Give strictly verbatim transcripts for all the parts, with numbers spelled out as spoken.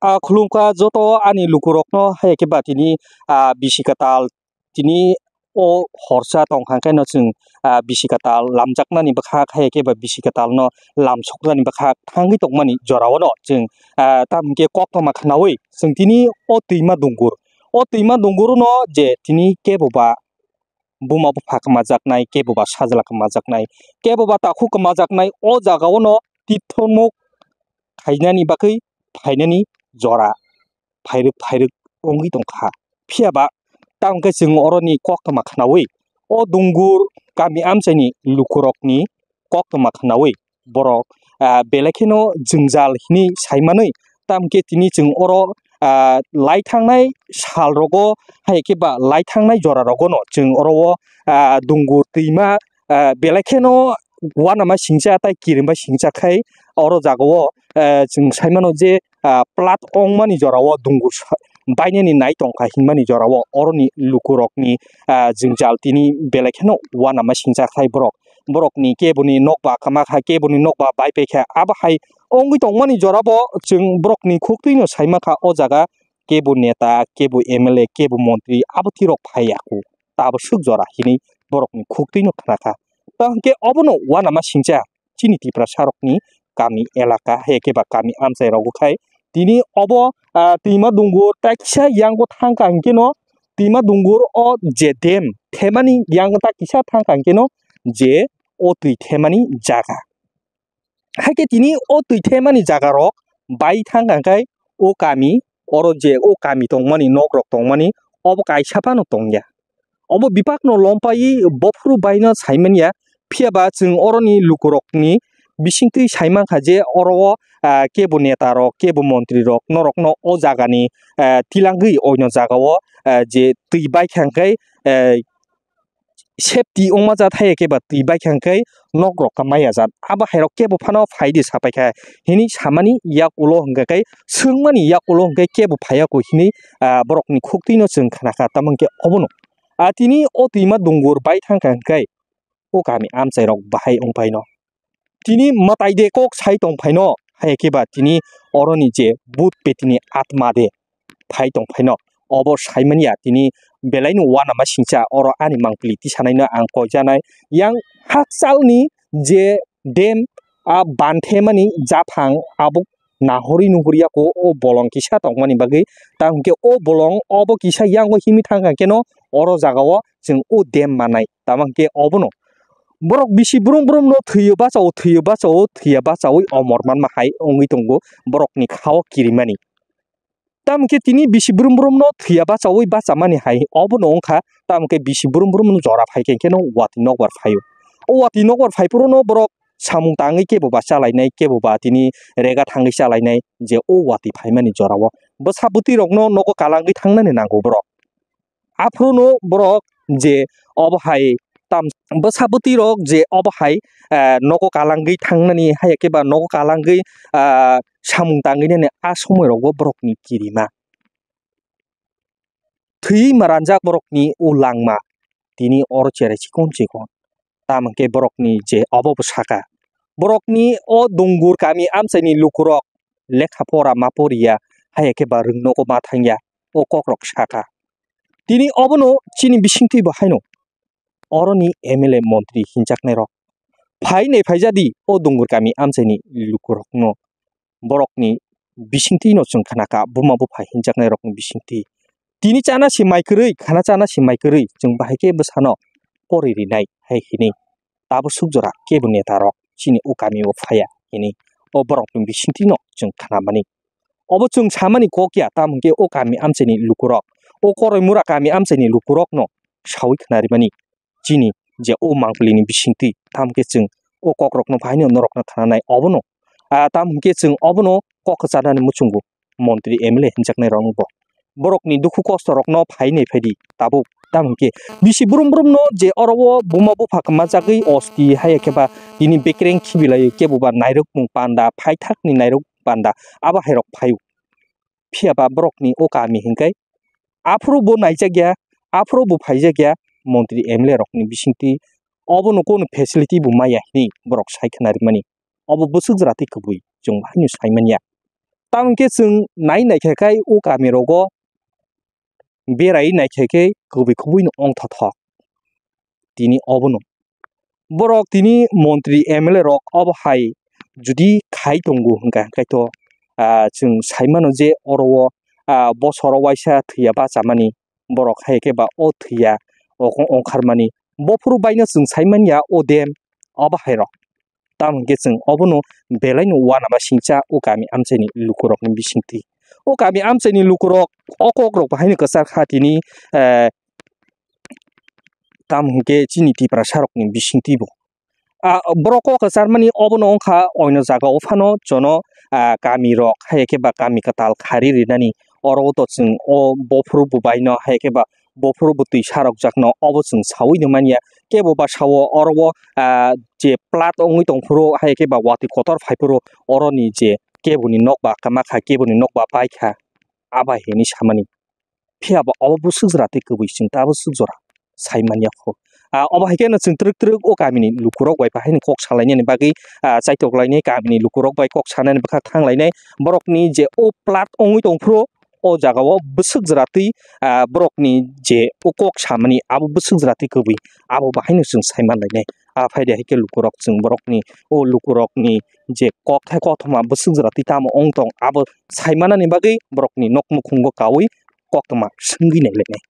Ah, khulumkha joto ani lukurokno, hai khe ba tini, ah, bisi kwtal tini o horsa tongkha khe no chwng, ah, bisi kwtal lamjaknani bwkhak, hai khe ba bisi kwtal no lamsoknani bwkhak thangwi tongmani jora o no chwng, ah, tamo khe koktwma khwnawi chwng tini o twima dungur, o twima dungur no je tini kebo ba buma bupha kwmajaknai, kebo ba sajla kwmajaknai, kebo ba takhuk kwmajaknai, o jaga o no tithonmuk khainani bagwi phainani jora phairwk phairwk wngwi tongkha. Phiya ba tamo khe chwng oroni koktwma khwnawi o dungur kami amchaini lukurokni koktwma khwnawi borok, ah, belai kheno jwngjal hinwi saimanwi, tamo khe tini chwng oro, ah, lai thangnai salrogo, hai khe ba lai thangnai jorarogo no chwng oro o, ah, dungur twima, ah, belai kheno uanama singcha tei kirimba singcha khai oro jaga o, ah, chwng sai mano je, ah, plat ongmani jora o dungur sa-, bainani nai tongkha hinmani jora o oroni lukurokni, ah, jwngjal tini belai kheno uanama singcha khai borok. Borokni keboni nokba kwma kha, keboni nokba bai pai kha, abo hai wngwi tongmani jora bo chwng borokni khuktwi no sai mankha o jaga kebo neta, kebo M L A, kebo montri abo thwi rok phai ya kho, tabaswk jora hinwi borokni khuktwi no khna kha. Tamo hwnkhe obono uanama singcha chini Tiprasa rokni kami elaka hai khe ba kami amchai rogo khai tini obo, ah, twima dungur tai kisa yango thang kha hwnkhe no twima dungur o je dam themani yango ta kisa thang kha hwnkhe no je o twi themani jaga. Hai khe tini o twi themani jaga rok bai thang kha hwnkhe o kami oro je o kami tongmani nok rok tongmani obo kaisa phano tong ya. Obo bebak no lom paiwi bophuru bai no sai man ya. Phiya ba chwng oroni lukurokni bisingtwi sai mankha je oro o, ah, kebo neta rok, kebo montri rok norok no o jaga ni, ah, tilangwi oino jaga o, ah, je twi bai kha hwnkhe, ah, safety wngma jat hai khe ba twi bai kha hwnkhe nok rok ka maya jat. Abo hai rok kebo phano phai di sa pai kha hinwi samani yak ulo hwnkhe swngmani yak ulo hwnkhe kebo phai ya kho hinwi, ah, borokni khuktwi no chwng khna kha. Tamo hwnkhe obono, ah, tini o twima dungur bai thang kha hwnkhe o kami amchai rok bahai wng pai no. Tini mwtai de kok sai tong phai no, hai khe ba tini oroni je bhut petini atma de phai tong phai no. Obo sai man ya tini belai no uanama singcha oro ani mangpili tisanai no ang koi janai. Yang hakchal ni je dam a banthe mani japhang abo nahori nuhori ya kho o bolong kisa tong mani bagwi. Tamo hwnkhe o bolong obo kisa yango himwi thang kha khe no oro jaga o chwng o dam manai. Tamo hwnkhe obono borok bisi brum brum no thwiyo bachao, thwiyo bachao, thwiya bachaui omor manma hai wngwi tongo borokni kha o kirimani. Tamo khe tini bisi brum brum no thwiya bachaui bachamani hai obono wngkha, tamo khe bisi brum brum no jora phai khe khe no watwi nokbar phaio. O watwi nokbar phai phuru no borok samung tangwi kebo ba chalainai, kebo ba tini rega thangwi chalainai je o watwi phaimani jora o. Bwsa bwtwi rok no nogo kalangwi thangnani nango borok. Aphuru no borok je obo hai tam bwsa bwtwi rok je obo hai, eh, nogo kalangwi thangnani hai khe ba nogo kalangwi, ah, samung tangwi nani a somoi rogo borokni kirima. Thwi maranjak borokni o langma tini oro cherai chikon chikon. Tamo hwnkhe borokni je obo bo saka. Borokni o dungur kami amchaini lukurok lekha pora ma poriya, hai khe ba rwng nogo ma thangya, o kokrok saka. Tini obono chini bisingtwi bo haino oroni M L A montri hinjaknairok phai nai phaijadi o dungur kami amchaini lukurokno. Borokni bisingtwi no chwng khna kha, buma bupha hinjaknai rokni bisingtwi. Tini chana se mai kwrwi, khana chana se mai kwrwi, chwng bahai khe bwsano kori rinai hai hinwi. Tabuk suk jora kebo neta rok chini o kami o phaiya hinwi o borokni bisingtwi no chwng khna mani. Obo chwng samani kok ya, tamo hwnkhe o kami amchaini lukurok, o Koroimura kami amchaini lukurok no saui khna rimani. Chini je o mangpili ni bisingtwi, tamo khe chwng o kok rok no bahai no norok no khna nai obono, ah, tamo hwnkhe chwng obono kok kwcharnani muchungo montri M L A hinjaknai rok bo. Borok ni dukhu kosto rok no phai nai phai di tabuk, tamo hwnkhe bisi brum brum no je oro o buma bupha kwma jagwi osti hai khe ba tini bekereng khibi lai kebo ba nairok mung panda, phaithak ni nairok panda, abo hai rok phai o. Phiya ba borok ni o kami hwnkhe aphuru bo naijak ya, aphuru bo phaijak ya, montri M L A rok ni bisingtwi obono kunu facility bo maya hinwi borok sai khna rimani. Obo bwswk jora twi kwbwi chwng haino sai manya. Tamo hwnkhe chwng nai naikha khe o kamirogo berai naikha khe kubui kubui no ongthothok. Tini obono borok tini montri M L A rok obo hai jodi khai tongo hwnkha hwnkhe to, ah, chwng sai mano je oro o, ah, bosoro waisa thwiya bachamani borok hai khe ba o thwiya o ongkharmani bophuru baino chwng sai manya o dam obo hai rok. Tamo hwnkhe chwng obono belai no uanama singcha o kami amchaini lukurokni bisingtwi. O kami amchaini lukurok o kokrok bahaino kwchar kha tini, eh, tamo hwnkhe chini Tiprasarokni bisingtwibo. Ah, borok kok kwcharmani obono wngkha oino jagao phano jono, ah, kamirok hai khe ba kami kwtal khari rinani oro o to chwng o bophuru bubaino hai khe ba bophuru bwtwi sarokjakno obo chwng saui no manya. Kebo ba sao oro o, ah, je plat wngwi tongphuru hai khe ba watwi kotor phaiphuru oroni je keboni nokba kwma kha, keboni nokba pai kha, abo hai hinwi samani. Phiya ba obo bwswk jora tei kwbwi chwng ta bwswk jora sai manya kho. Ah, obo hai khe no chwng twrwk twrwk o kamini lukurok bai bahaino kok salainani bagwi, ah, chaitok lainai, kamini lukurok bai kok sanani bwkha thang lainai. Borokni je o plat wngwi tongphuru o jaga o bwswk jora twi, ah, borokni je o kok samani abo bwswk jora twi kwbwi abo bahaino chwng sai man lainai. Ah, phaidi hai khe lukurok chwng borokni o lukurokni je kokthai koktma bwswk jora twi tamo wng tong abo sai manani bagwi borokni nok nukhungo kaui koktma swngwi nai lainai.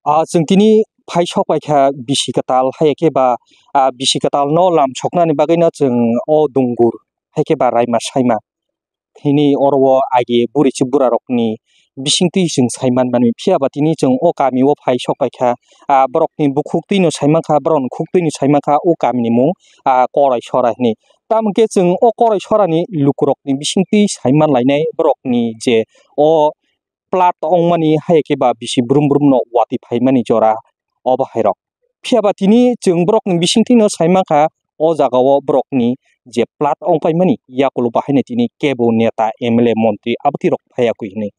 Ah, chwng tini phai sok pai kha bisi kwtal hai khe ba, ah, bisi kwtal no lam soknani bagwi no chwng o dungur hai khe ba raima saima hini oro o agi buri chibura rokni bisingtwi chwng sai man mani. Phiya ba tini chwng o kami o phai sok pai kha, ah, borokni bukhuk twi no sai man kha, borokni khuk twi no sai man kha o kami ni mung, ah, Korai Sora hini. Tamo khe chwng o Korai Sora ni lukurokni bisingtwi sai man lainai borokni je o plat wngmani hai khe ba bisi brum brum no watwi phaimani jora obo hai rok. Phiya ba tini chwng borokni bisingtwi no sai man kha o jaga o borokni je plat wng paimani yakulo bahaino tini kebo neta M L A montri abotwi rok phaiya kwi hinwi.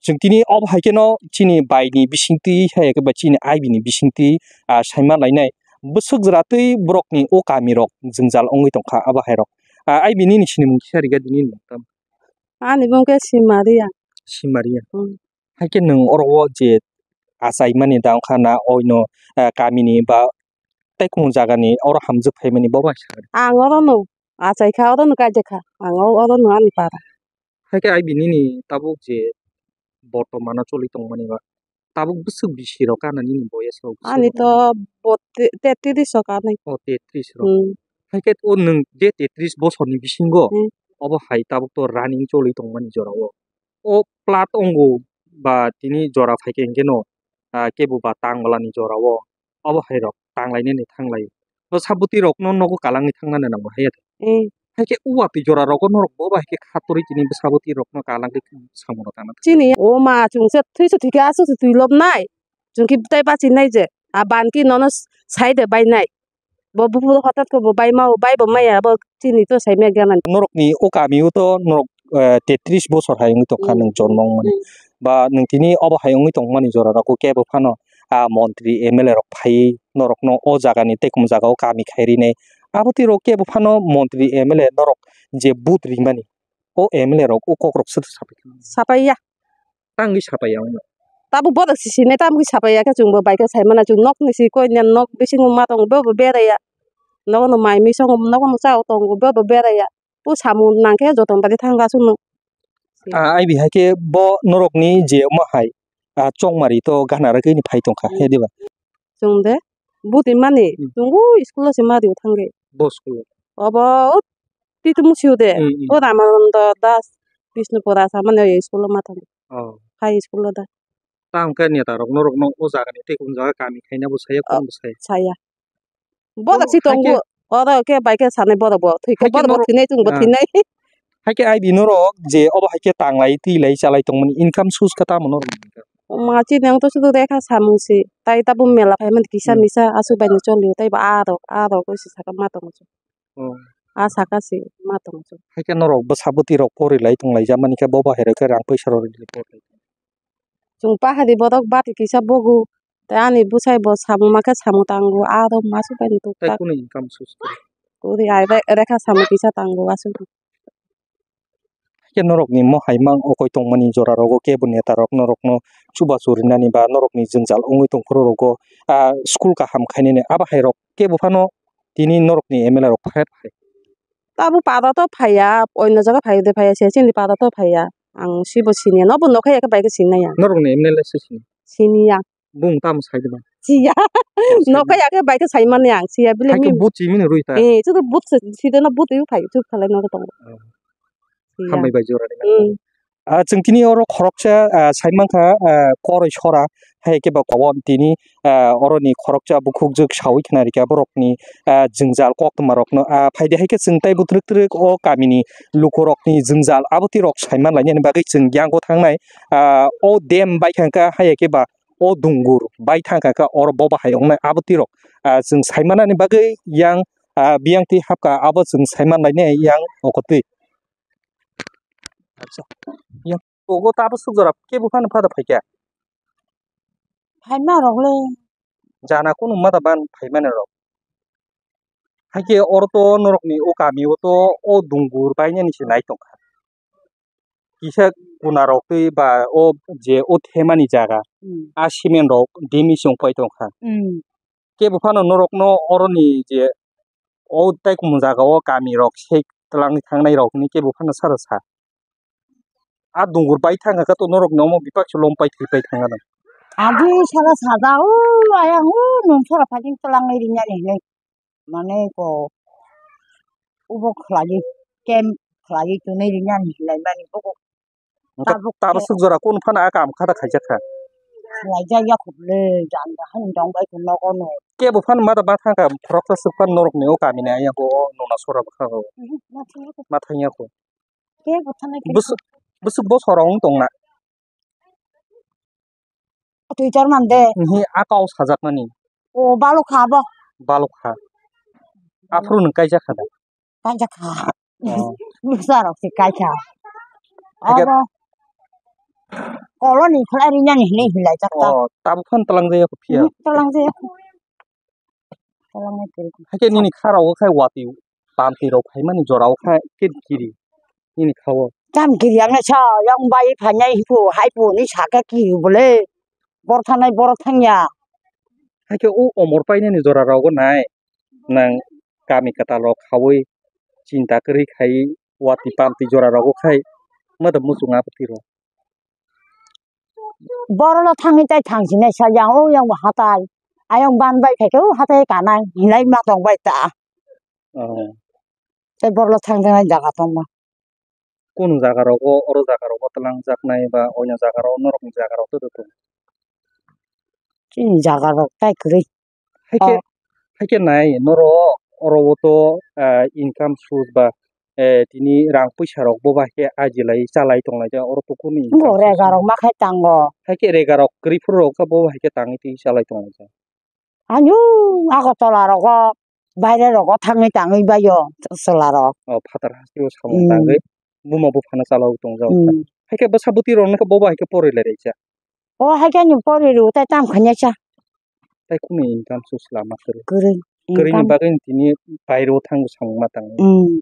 Chwng tini obo hai kheno chini bai ni bisingtwi hai khe ba chini aibi ni bisingtwi, ah, sai man lainai bwswk jora twi borokni o kami rok jwngjal wngwi tongkha abo hai rok. Ah, aibi nini sinimung kisa riga dini nwng tamo? Ani bung khe Simaria. Simaria. Hmm. Hai khe nwng oro o je achai mani da wngkha na oino, eh, kamini ba tei kumung jagani oro hamjwk phaimani bo bai sa. Ang oro no achai kha, oro no kaijak kha. Ang o-, oro no ani para. Hai khe aibi nini tabuk je bortomano choli tongmani ba tabuk bwswk bisi rok kana nini boyes rok bwswk Ani rok? To bo te-, tetris rok anai. O tetris rok. Hmm. Hai khe o nwng je tetris bosorni bisingo Hmm. obo hai tabuk to running choli tongmani jora o. O plat ongo ba tini jora phai khe hwnkhe no, ah, kebo ba tang balani jora o. Obo hai rok tang lainani thang lai. Bwsa bwtwi rokno nogo kalangwi thangnani nango hai ya. Hmm. Hai khe o watwi jora rogo norok bo bai khe khatorwi tini bwsa bwtwi rokno kalangwi samung rok tangna thang. Chini o ma chwngse thwisu thwikhe aswk se twi lobnai. Chwngkhe tei bachinai je. A banti nono sai de bainai. Bo buphuru hotat khe bo bai ma o, bai bo maya bo chini to sai maya gana. Norokni o kami o to norok, eh, tetris bosor hai wngwi tongkha Hmm. nwng jonmo wngmani. Hmm. Ba nwng tini obo hai wngwi tongmani jora rogo kebo phano, ah, montri M L A rok phaiwi norokno o jagani tei kum jaga o kami khai rinai. Abo twi rok kebo phano montri M L A norok je vote rimani o M L A rok o kok rok swtwi sapai kha. Sapai ya. Tangwi sapai ya wngno. Tabuk bodak si sinai tamgwi sapai ya khe chwngbo bai khe sai mano chwng nokni si koinya nok bisingo ma tongo bobo beraiya. Nogo no mai mui songo nogo no cha tongo bobo beraiya. O samung nang khe jotono bai thang aswk no. Ah, aibi hai khe bo norokni je omo hai, ah, chongmari to gana rwgwi ni phai tongkha Hmm. he diba? Chwng de buti mani Hmm. chwng o school o se ma rio thangwi. Bo school o? Obo o Titumusi o de. Hmm, hmm. O Ramananda Das Bishnupura samani o school o ma thang. Oh. High school o da. Tamo khe neta rok norok no o jaga ni tei kung jaga kami khaina bo saya Oh, kung bo saya. Saya. Bodo Oh, si tongo. Haikhe Oro khe bai khe sanai bodo bo. Thwi khe Haikhe bodo bo norok thwinai chwng bo Ah. thwinai. Haikhe aibi norok je obo haikhe tanglai twilai chalai tongmani income source khe tamo norok? Ma chini ang to sudu rekha samung si. Tai tabuk mela phaimani kisa Hmm. misa aswk bai no choli. Tai bo arok arok oi si saka ma tongo. Oh. A saka si ma tongo. Haikhe norok bwsa bwtwi rok pori lai tong lai ja mani khe bo bahai rok khe rang paisa rok rili pori lai. Chwng pahari borok bati kisa bogo. Tei ani bwsai bo samung ma khe samung tango. Arok ma swk bai no tuk Tei tak. Kunu income source khe? Kuri ai re-, rekha samung kisa tango aswk. Khe norokni mohai mang okoi tongmani jora rogo kebo neta rok norokno chubachu rinani ba norokni jwngjal wngwi tongphuru rogo, ah, school kaham khainani abo hai rok kebo phano tini norokni M L A rok phai phai. Abo pada to phaiya, oino jaga phai de phaiya se chini pada to phaiya. Ang sibo siniya, nobo nokha ya khe bai khe sinai ya. Norokni M L A se sini. Siniya. Bung tamo sai de ba. Siya. Nokha ya khe bai khe sai mani ang siya bile. Hai khe ni but chimini rui ta. Eh, chuto but si de na but yu phai chu khalai no tong. Oh. Siya. Hambai bai jora de. Hmm. Ah, chwng tini oro khoroksa, ah, sai mankha, ah, koroi sora, hai khe ba kowon tini, ah, oroni khoroksa bukhukjwk sawi khna rikha borokni, ah, jwngjal koktwma rokno. Ah, phaidi hai khe chwng taibo twrwk twrwk o kamini lukurokni jwngjal abotwi rok saiman lainani bagwi chwng yango thangnai, ah, o dam bai khangkha hai khe ba o dungur bai thangkha kha oro boba hai wngnai abotwi rok, ah, chwng saimanani bagwi yang, ah, biyang twi hapkha abo chwng saiman lainai yang okotwi. Acha. Yang togo tabo suk jora kebo phano phada phaikha. Phaima rok le. Jana kunu mada ban phaimani rok. Hakhe oro to norokni o kami o to o dungur bainani se nai tongkha. Kisa kuna rok twi ba o je o themani jaga. Hmm. A cement rok dimi se wng pai tongkha. Hmm. Kebo phano norokno oroni je o taikom jaga o kami rok se twlangwi thangnai rok hinwi kebo phano sara sa. A dungur bai thangkha khe to norokni omo bipaksa lom pai thwi pai thangkha nang. Adi sara sada o ayang o nung sara phajing twlangwi rinani hinwi. Mane ko ubo khlaiwi camp khlaiwi tonwi rinani hinwi mani buko. Wngkha tabuk tabuk khe suk jora kunu phano a kam kha da khaijak kha. Khlaijak ya khuk le jang da han dong bai kun nogo no. Kebo phano ma da ma thang kha phorok sa suk phano norok ni o kami ni ayang ko o nuna sora bwkha ko. Mhm, ma thang ya ko. Ma thang ya ko. Kebo thang ya ko. Bwswk bwswk bosor rok wng tong na. Twitter man de. Hi a kau sajak mani. O balok kha bo. Balok kha. Aphuru nung kaijak kha da. Kaijak kha. Oh. Bwsa rok se kai kha. Hake abo koloni khlai ri nani hinwi hinlai jak ta. Oh, tabuk phan twlang jaya kho phiya. Hmm, twlang jaya kho. Twlang jaya kho. Hake nini kha rok khai wati pamti rok phaimani jora o khai kin kiri. Nini kha o. Tam kiri ang sa yang bai phainai hipu haipu ni saka kiri bole. Bor thangnai bor thangya. Hake o omor painani jora rogo nai. Nang kami kwtal rok khaui chinta kwrwi khai wati pamti jora rogo khai mada muchung aphuti rok. Borok no thangwi tai thang sinai sa yang o yang bo hatai. Ayang ban bai khai khe o hatai kanai hinai ma tong bai ta. Oh. Tei borok no thang thang jaga tong ma. Kunu jaga rogo, oro jaga rogo twlang jaknai ba oino jaga rogo norokni jaga rok tei tong. Chini jaga rok tai kwrwi. Haikhe, oh, haikhe nai norok oro o to, ah, income source ba, eh, tini rang puisa rok bo ba haikhe ajilai chalai tonglai ja oro to kunu income source. Bo rega rok ma khai tango. Haikhe rega rok kwrwi phuru rok khe bo haikhe tangwi twi chalai tonglai ja. Ani o Agartala rogo, baire rogo thangwi tangwi baio chwla rok. O phatar hasteo samung, hmm, tangwi buma buphano chalogwi tongjak. Hmm. Haikhe bwsa bwtwi rokno khe bobo haikhe pori lai raisa. O haikhe ani pori rw tai tam khanya cha. Tai kunu income source lama kwrwi. Kwrwi. Kwrwini income bagwi tini bairo thangwi samung ma tangwi. Hmm.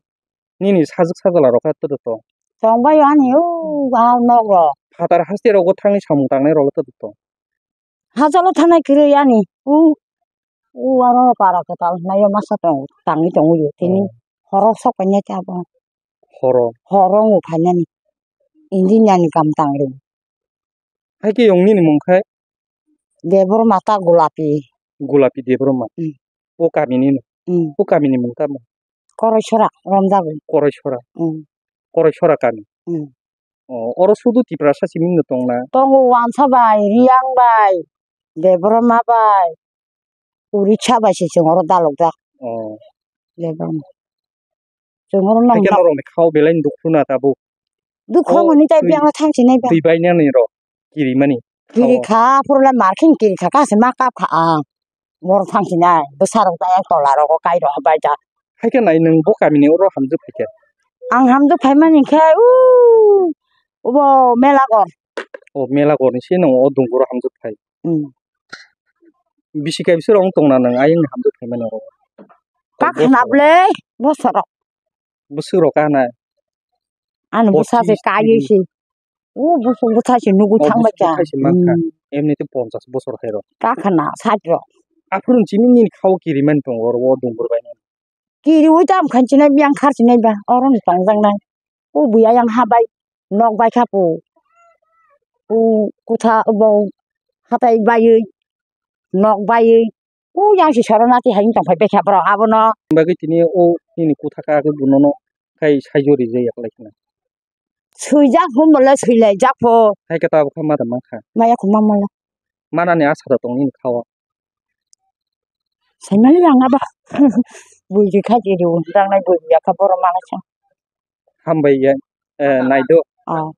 Nini sajwk sajla rok khe tongbaio ani o a nok rok. Phatar haste rogo thangwi samung tangnai rok le tong. Hajalo thanai kwrwi ani u, u aro para kwtal hwnwi masa tong tangwi tongwi tini. Oh. Horo sok painai ta abo. Horo. Horo wng phainani. Engineer ni kam tangwi. Haikhe yong nini mung khai? Debor mata Gulapi. Gulapi Debor ma. Hmm. O kamini no. Hmm. O kamini mung tamo? Koroisora romjago. Koroisora. Hmm. Koroisora kami. Hmm. O, oro sudu Tiprasa simi no tongna? Tongo, Wansa bai, Riyang bai, Debbarma bai, Urisha bai se chwng oro dalokjak. O. Debbarma. Chwng oro nang. Haikhe norokni khao belai ni dukhu na tabuk. Dukhu mani tai biyang thang sinai ba. Twi bainani rok kirimani. Kiri kha, phuru le mar khe kiri kha, kasi ma kap kha ang. Bor thang sinai, bwsa rok ta ek tola rogo kai rok bai ta. Haikhe nai nwng bo kamini oro hamjwk phaikhe? Ang hamjwk phaimani khe, u, ubo Melagor. O, Melagor ni se nwng o Dunguro hamjwk phai. Hmm. Bisi kaibisa rok wng tongna nwng ayang ni hamjwk phaimani oro? Kak khna ble, bosor rok. Bwswk rok kana? Ani bwsa se kiri. Kaiwi se. O bwswk bwsa se nugwi thangbai kha. Bwswk bwsa se mankha. Hmm. Emni te ponchas bosor khairo. Kakhana sat rok. Aphuru chini nini khao kiri mani tongo oro o dungur bai. Kiriwi tam khan chinai biyang khar chinai ba oro ni tongjaknai. O buya yang ha bai nok bai kha po. O kutha bo hatai baiwi nok baiwi. O yang si soro nati hai tong phai bekha borok abono. Bagwi tini o nini kutha ka khe bunono khai saijo rijak yaklai khna. Swijak hwn bole swilaijak pho. Hai khe tabuk khe ma da mankha. Maya khun ma maya. Manani asa da tong nini khao. Saimali yang aba. Buji kha je ri un dangnai buji ya kha borok mana sa. Hambai ya, eh, naido. Oh.